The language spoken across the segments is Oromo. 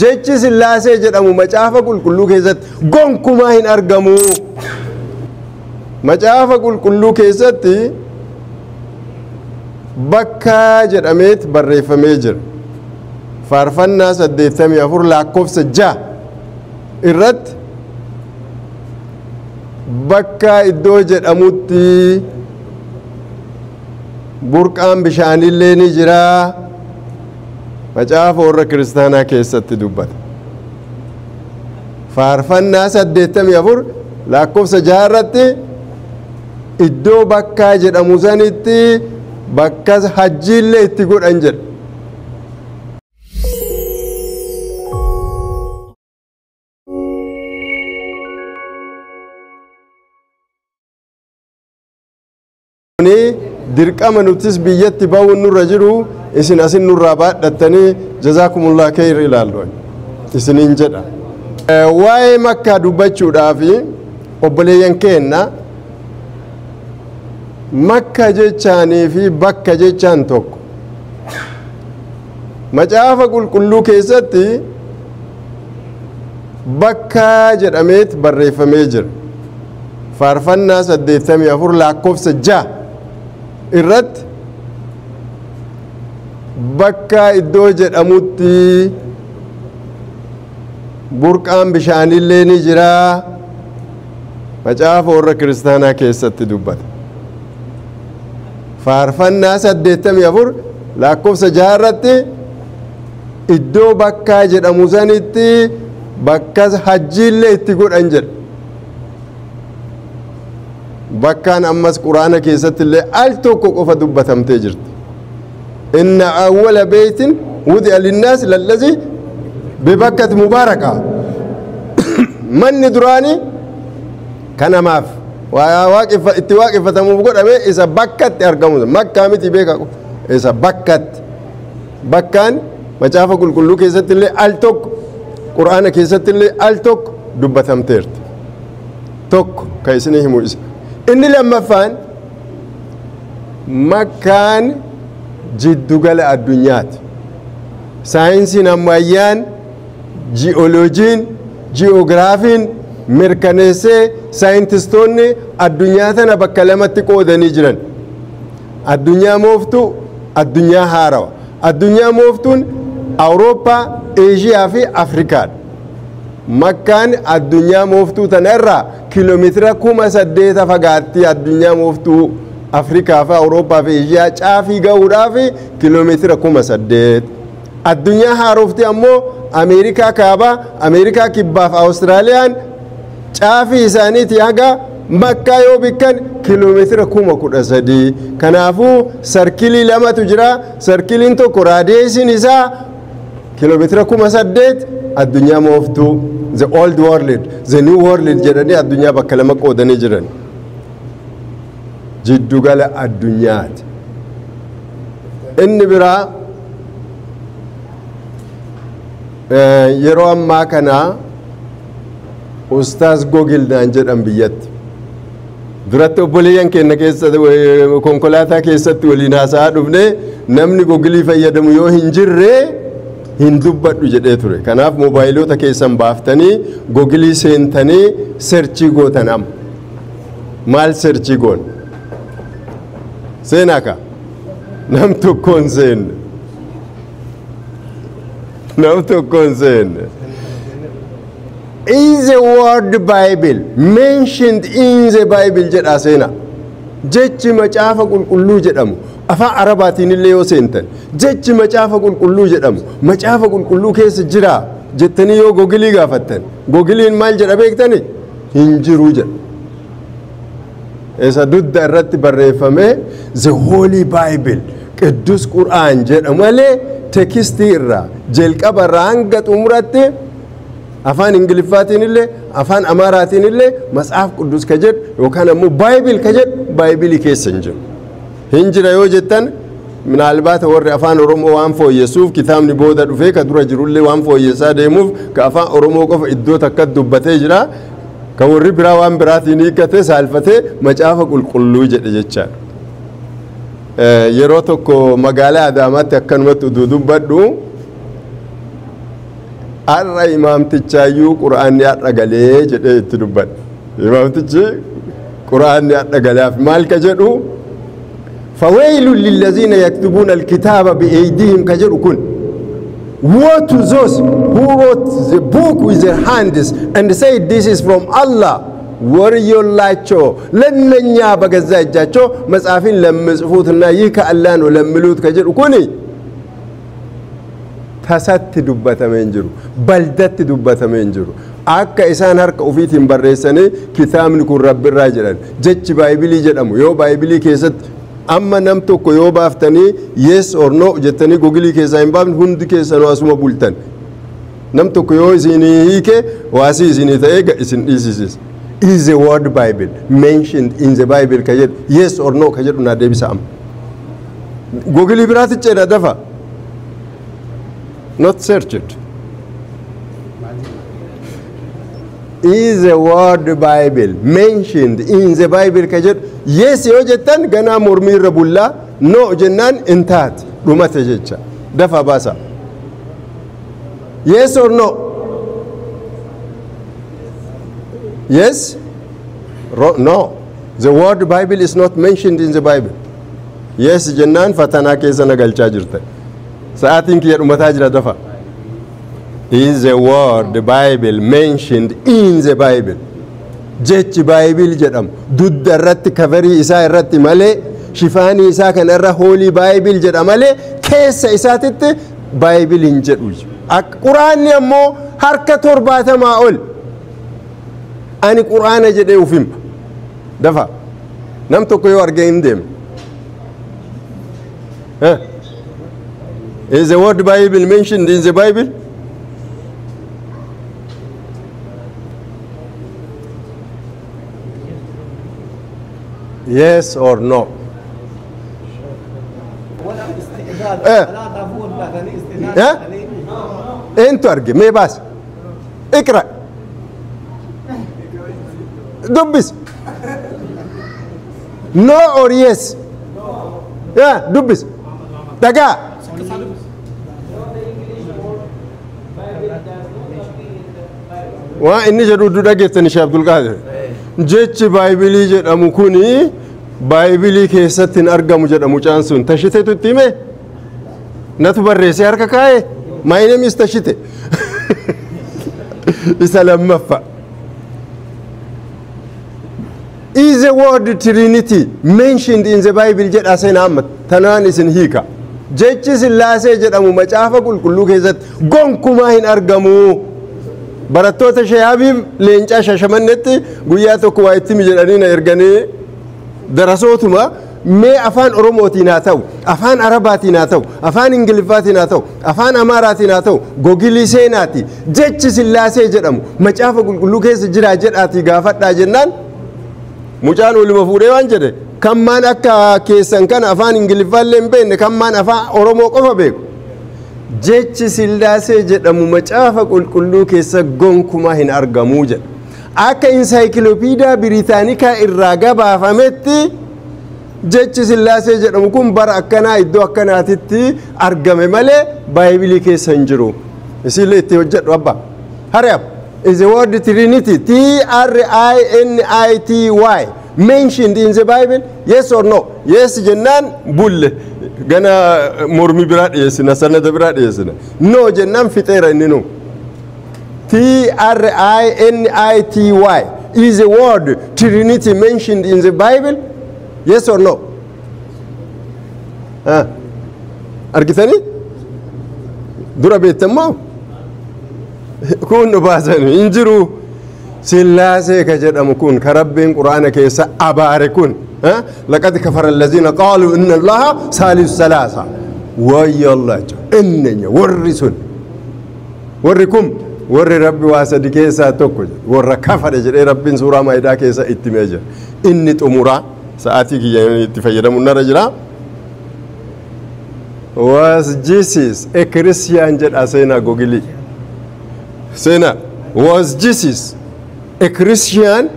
Jechi Sillaasee jedhamu macaafa qulqulluu keessatti gonkumaa hin argamu. Macaafa qulqulluu keessatti bakka jedhameet barreeffamee jira. Faarfannaa 84 lakkoofsa 6 irratti bakka iddoo jedhamutti burqaan bishaanillee ni jira. Macaafa warra kiristaanaa keessatti dubbata. Faarfannaa 84 lakkoofsa 6 irratti iddoo bakkaa jedhamu sanitti bakka hajjiillee itti godhan jedha. Kuni dirqama nutis biyyatti ba'uun nurra jiru isin asin nurraa baadhattanii jazaakumullah khayr ilaallu isiniin jedha. Waa'ee Makkaa dubbachuudhaaf obboleeyyan keenna Makka jechaanii fi bakka jechaan tokko. Macaafa qulqulluu keessatti bakka jedhameet barreeffamee jira. Faarfannaa 84 lakkoofsa 6 irratti bakka iddoo jedhamutti burqaan bishaanillee ni jira. Macaafa warra kiristaanaa keessatti dubbata. Faarfannaa 84 lakkoofsa 6 irratti iddoo bakkaa jedhamu sanitti bakka hajjiillee itti godhan jedha. Bakkaan ammas quraana keessatti illee al tokko qofa dubbatamtee jirti. Inna awwala beeytin wudi'a linnaas lallazi bibakkati mubaaraka. Manni duraanii kanamaaf itti waaqeffatamuuf godhame isa bakkatti argamu. Makkaa miti beeka isa bakkatti. Bakkaan macaafa qulqulluu keessatti illee al tokko quraana keessatti illee al tokko dubbatamteerti. Tokko kan isinii himu isa. Inni lammaffaan Makkaan jiddugala addunyaati. Saayinsiin ammayyaan, ji'ooloojiin, ji'oogiraafiin mirkaneessee saayintistoonni addunyaa tana bakka lamatti qoodanii jiran. Addunyaa mooftuu, addunyaa haarawa. Addunyaa mooftuun Awurooppaa, Eeshiyaa fi Afrikaadha. Makkaan addunyaa mooftuu tana irraa kiiloomeetira 8,000 fagaatti. Addunyaa mooftuu Afrikaa fi Awurooppaa fi Eeshiyaa caafii gahuudhaaf kiiloomeetira 8,000. Addunyaa haarofti ammoo Ameerikaa kaabaa, Ameerikaa kibbaa fi Awustiraaliyaan caafii isaaniiti haga Makkaa yoo bikkan kiiloomeetira 13,000. Kanaafuu sarkilii lamatu jira. Sarkiliin tokko raadiyeesiin isaa kiiloomeetira 8,000 addunyaa mooftuu the old world, the new world jedhanii addunyaa bakka lama qoodanii jiran. Jiddugala addunyaati. Inni biraa yeroo ammaa kana Ustaaz Gogil naan jedhan biyyatti. Duratti obboleeyyan keenya keessa konkolaataa keessatti waliin haasa'aa dhufne namni Gogilii fayyadamu yoo hin jirre hin dubbadhu jedhee ture. Kanaaf moobaayilota keessan baaftanii Gogilii seentanii searchii gootan amma. Maal searchii goon? Seenaa ka? Nam tokkoon seenne. Nam tokkoon seenne. Is the word Bible mentioned in the Bible jedha seenaa. Jechi macaafa qulqulluu jedhamu afaan Arabaatiin illee yoo seentan jechi macaafa qulqulluu jedhamu macaafa qulqulluu keessa jira jettanii yoo Gogilii gaafattan Gogiliin maal jedha beektani? Hin jiru jedha. Isa dudda irratti barreeffame the Holy Bible Qiddus Qur'aan jedha malee tekstii irraa jalqaba irraa hanga xumuratti afaan Ingiliffaatiin illee afaan Amaaraatiin illee matsaaf Quddus ka jedhu yookaan ammoo Baayibil ka jedhu Baaybilii keessa hin jiru. Hin jira yoo jettan minaalbaata warri afaan Oromoo waan fooyyessuuf kitaabni booda dhufee ka dura jirullee waan fooyyessaa deemuuf ka afaan Oromoo qofa iddoo takka dubbatee jira. Ka warri biraa waan biraatiin hiikkate saalfatee macaafa qulqulluu jedhe jechaadha. Yeroo tokko magaalaa Adaamaatti akkanumatti utuu dubbadhu Har'a imaamtichaayyuu quraanni har'a galee jedhee itti dubbadhe. Imaamtichi quraanni har'a galeef maal ka jedhu fawailun lillazina yaktubuuna alkitaaba bi'eydihim ka jedhu kun. Woe to those who wrote the book with their hands and said this is from Allah. ወርዮላቸው ለነኛ በገዛ እጃቸው መጽሐፍን ለሚጽፉትና ይህ ከአላህ ነው ለሚሉት ከjedhu kuni tasatti dubbatamee hin jiru, baldatti dubbatamee hin jiru. Akka isaan harka ofiitiin barreessanii kitaabni kun rabbirraa jedhan jechi baayibilii jedhamu yoo baayibilii keessatti amma nam tokko yoo baaftanii yes or no jettanii gogilii keessaa hin baafne hundi keessanuu asuma bultan. Nam tokko yoo isinii hiike waasii isinii ta'ee isin dhiisisiisa. Is the word Bible mentioned in the Bible ka jedhu yes or no ka jedhu naa deebisa amma. Gogilii biraatti ceena dafa. Not search it. Is the word Bible mentioned in the Bible ka jedhu yes yoo jettan ganaa mormii irra bullaa, no jennaan hin taate dhumate jecha. Dafa baasa. Yes or no? Yes? No. The word Bible is not mentioned in the Bible. Yes jennaan fatanaa keessa na galchaa jirta. Sa'aatiin kiyya dhumataa jira dafa. Is the word Bible mentioned in the Bible? Jechi Bible jedhamu dudda irratti kaverii isaa irratti malee shifaanii isaa kana irra hoolii Bible jedha malee keessa isaatitti Bible hin jedhu. Quraanni ammoo harka 70 ol ani quraana jedhee uf hima. Dafa nam tokko yoo argee hin deemne. Is the word Bible mentioned in the Bible? Yes or no? انتو ارجي مي باس اقرا دبس no or yes? Yeah, دبس دقا. Waa inni jedhu dhageessani Sheekh Abdul Qaadir. Jechi baaybilii jedhamu kuni baaybilii keessatti hin argamu jedha mucaan sun. Tashiteetu itti hime? Natu barreessee harka kaa'e? My name is Tashite. Isa lammaffaa. Is the word Trinity mentioned in the Bible jedha seenaa amma tanaan isin hiika. Jechi Sillaasee jedhamu macaafa qulqulluu keessatti gonkumaa hin argamu. Barattoota Sheekh Habiib Leencaa Shashamannetti guyyaa tokko waa itti himi jedhanii na erganii darasootuma mee afaan Oromootiin haa ta'u, afaan Arabaatiin haa ta'u, afaan Ingiliffaatiin haa ta'u, afaan Amaaraatiin haa ta'u, gogilii seenaati jechi Sillaasee jedhamu macaafa qulqulluu keessa jira jedhaatii gaafadhaa jennaan mucaan oluma fuudhee waan jedhe kan maan akka keessan kana afaan Ingiliffaallee hin beekne kan maan afaan Oromoo qofa beeku. Jechi Sillaasee jedhamu macaafa qulqulluu keessa gonkumaa hin argamuu jedha. Akka insaayikilopiidaa Biriitaanikaa irraa gabaafametti jechi Sillaasee jedhamu kun bara akkanaa iddoo akkanaatitti argame malee baayibilii keessa hin jiru. Isillee itti hojjedhu abba. Hurry up. Is the word Trinity T-R-I-N-I-T-Y mentioned in the Bible? Yes or no? Yes jennaan bulle. Gana mormi biraa dhiyeessina, sanada biraa dhiyeessina. No jennaan fixeera inni nu. T-R-I-N-I-T-Y is the word Trinity mentioned in the Bible? Yes or no? Argitanii? Dura beektan kun nu baasanii hin jiru. Sillaasee ka jedhamu kun ka Rabbiin Quraana keessa abaare kun laqad kafara allaziina qaaluu inna Allaha saalisu salaasa. Wayyollacho innenya warri sun warri kun warri Rabbi waa sadi keessaa tokko jedhu warra kafare jedhee Rabbiin suuraa Maa'idaa keessa itti himee jira. Inni xumuraa sa'aatii kiyya itti fayyadamu narra jira. Was Jesus a Christian jedha seenaa gogilii. Seenaa was Jesus a Christian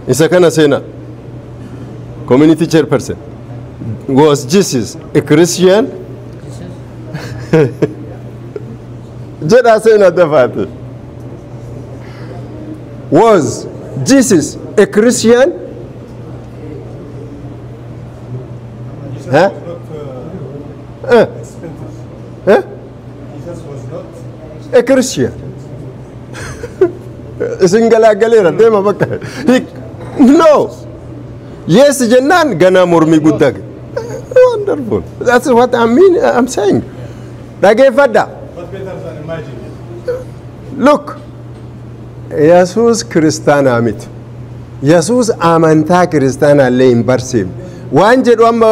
isa kana seenaa. Community chairperson. Was Jesus a Christian? Jedha seenaa dafaate. Was Jesus a Christian? Jesus Huh? was not expensive. Huh? Jesus was not A Christian. Isin galaagaleera deema bakka. No. Yes jennaan ganaa mormii guddaa. Wonderful. That's what I mean, I'm saying. Dhageeffadha. What better than imagine it? Look. Yesuus kiristaanaa miti. Yesuus amantaa kiristaanaa illee hin barsiifne. Waan jedhu amma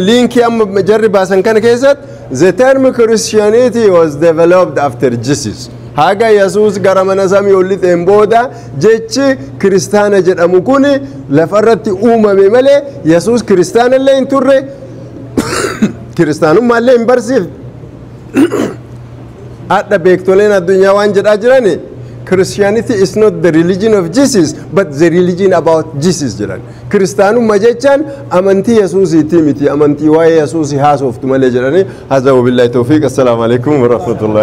liinkii amma jarri baasan kana keessatti, the term Christianity was developed after Jesus. Haga Yesuus gara mana samii ol lixeen booda jechi kiristaana jedhamu kun lafarratti uumame malee Yesuus kiristaana illee hin turre, kiristaanummaa illee hin barsiifne. Hadha beektoleen addunyaa waan jedhaa jirani, Christianity is not the religion of Jesus but the religion about Jesus jedhan. Kiristaanummaa jechaan amantii Yesuusiitii miti, amantii waa'ee Yesuusii haasoftu malee jedhani. Haza wabillahi tawfiiq. Assalaamu alaikum warahmatullahi.